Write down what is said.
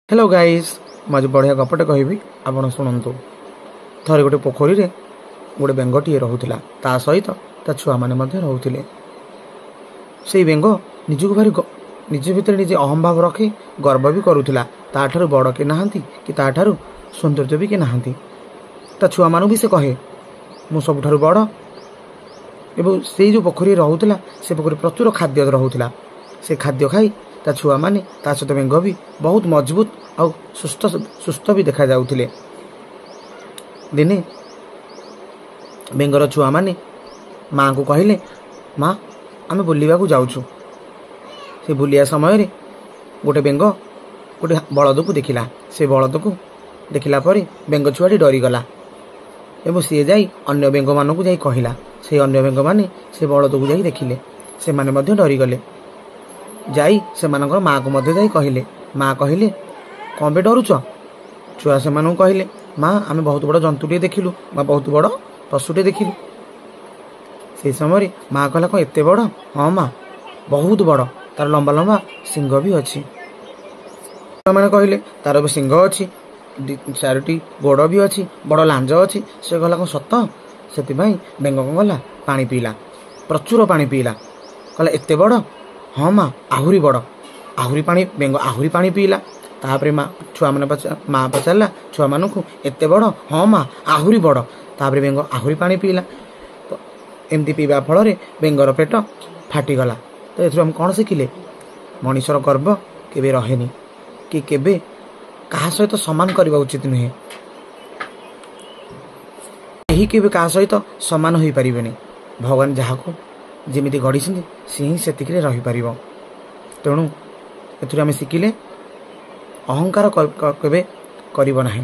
Hello guys, ମୁଁ ଆଜି ବଢ଼ିଆ ଗପଟେ କହିବି, ଆପଣ ଶୁଣନ୍ତୁ। ଥରେ ଗୋଟେ ପୋଖରୀରେ ଗୋଟେ ବେଙ୍ଗଟିଏ ରହୁଥିଲା। ତା ସହିତ ତା ଛୁଆମାନେ ମଧ୍ୟ ରହୁଥିଲେ। ସେଇ ବେଙ୍ଗ ନିଜକୁ ଭାରି ନିଜ ଭିତରେ ନିଜେ ଅହମ୍ଭାବ ରଖି ଗର୍ବ ବି କରୁଥିଲା। ତାଠାରୁ ବଡ଼ କେ ନାହାନ୍ତି କି ତାଠାରୁ ସୌନ୍ଦର୍ଯ୍ୟ ବି କେ ନାହାନ୍ତି। ତା ଛୁଆମାନଙ୍କୁ ବି ସେ କହେ, ମୁଁ ସବୁଠାରୁ ବଡ଼। ଏବଂ ସେଇ ଯେଉଁ ପୋଖରୀରେ ରହୁଥିଲା, ସେ ପୋଖରୀ ପ୍ରଚୁର ଖାଦ୍ୟ ରହୁଥିଲା। ସେ ଖାଦ୍ୟ ଖାଇ ତା ଛୁଆମାନେ, ତା ସହିତ ବେଙ୍ଗ ବି ବହୁତ ମଜବୁତ ଆଉ ସୁସ୍ଥ ବି ଦେଖାଯାଉଥିଲେ। ଦିନେ ବେଙ୍ଗର ଛୁଆମାନେ ମାଆଙ୍କୁ କହିଲେ, ମା, ଆମେ ବୁଲିବାକୁ ଯାଉଛୁ। ସେ ବୁଲିବା ସମୟରେ ଗୋଟେ ବେଙ୍ଗ ଗୋଟେ ବଳଦକୁ ଦେଖିଲା। ସେ ବଳଦକୁ ଦେଖିଲା ପରେ ବେଙ୍ଗ ଛୁଆଟି ଡରିଗଲା ଏବଂ ସିଏ ଯାଇ ଅନ୍ୟ ବେଙ୍ଗମାନଙ୍କୁ ଯାଇ କହିଲା। ସେ ଅନ୍ୟ ବେଙ୍ଗମାନେ ସେ ବଳଦକୁ ଯାଇ ଦେଖିଲେ, ସେମାନେ ମଧ୍ୟ ଡରିଗଲେ। ଯାଇ ସେମାନଙ୍କର ମାଆକୁ ମଧ୍ୟ ଯାଇ କହିଲେ। ମା କହିଲେ, କ'ଣ ପାଇଁ ଡରୁଛ? ଛୁଆ ସେମାନଙ୍କୁ କହିଲେ, ମା, ଆମେ ବହୁତ ବଡ଼ ଜନ୍ତୁଟିଏ ଦେଖିଲୁ ବା ବହୁତ ବଡ଼ ପଶୁଟିଏ ଦେଖିଲୁ। ସେଇ ସମୟରେ ମା କହିଲା, କ'ଣ ଏତେ ବଡ଼? ହଁ ମା, ବହୁତ ବଡ଼, ତାର ଲମ୍ବା ଲମ୍ବା ଶିଙ୍ଗ ବି ଅଛି। ଛୁଆମାନେ କହିଲେ, ତାର ବି ଶିଙ୍ଗ ଅଛି, ଚାରୋଟି ଗୋଡ଼ ବି ଅଛି, ବଡ଼ ଲାଞ୍ଜ ଅଛି। ସେ କହିଲା, କ'ଣ ସତ? ସେଥିପାଇଁ ବେଙ୍ଗ କ'ଣ କଲା? ପାଣି ପିଇଲା, ପ୍ରଚୁର ପାଣି ପିଇଲା। କହିଲା, ଏତେ ବଡ଼? ହଁ ମା, ଆହୁରି ବଡ଼। ଆହୁରି ପାଣି, ବେଙ୍ଗ ଆହୁରି ପାଣି ପିଇଲା। ତାପରେ ମା ଛୁଆମାନେ ମା ପଚାରିଲା ଛୁଆମାନଙ୍କୁ, ଏତେ ବଡ଼? ହଁ ମା, ଆହୁରି ବଡ଼। ତାପରେ ବେଙ୍ଗ ଆହୁରି ପାଣି ପିଇଲା। ଏମିତି ପିଇବା ଫଳରେ ବେଙ୍ଗର ପେଟ ଫାଟିଗଲା। ତ ଏଥିରୁ ଆମେ କ'ଣ ଶିଖିଲେ? ମଣିଷର ଗର୍ବ କେବେ ରହେନି କି କେବେ କାହା ସହିତ ସମାନ କରିବା ଉଚିତ ନୁହେଁ। କେହି କେବେ କାହା ସହିତ ସମାନ ହୋଇପାରିବେନି। ଭଗବାନ ଯାହାକୁ ଯେମିତି ଗଢ଼ିଛନ୍ତି, ସିଏ ହିଁ ସେତିକିରେ ରହିପାରିବ। ତେଣୁ ଏଥିରୁ ଆମେ ଶିଖିଲେ, ଅହଙ୍କାର କେବେ କରିବ ନାହିଁ।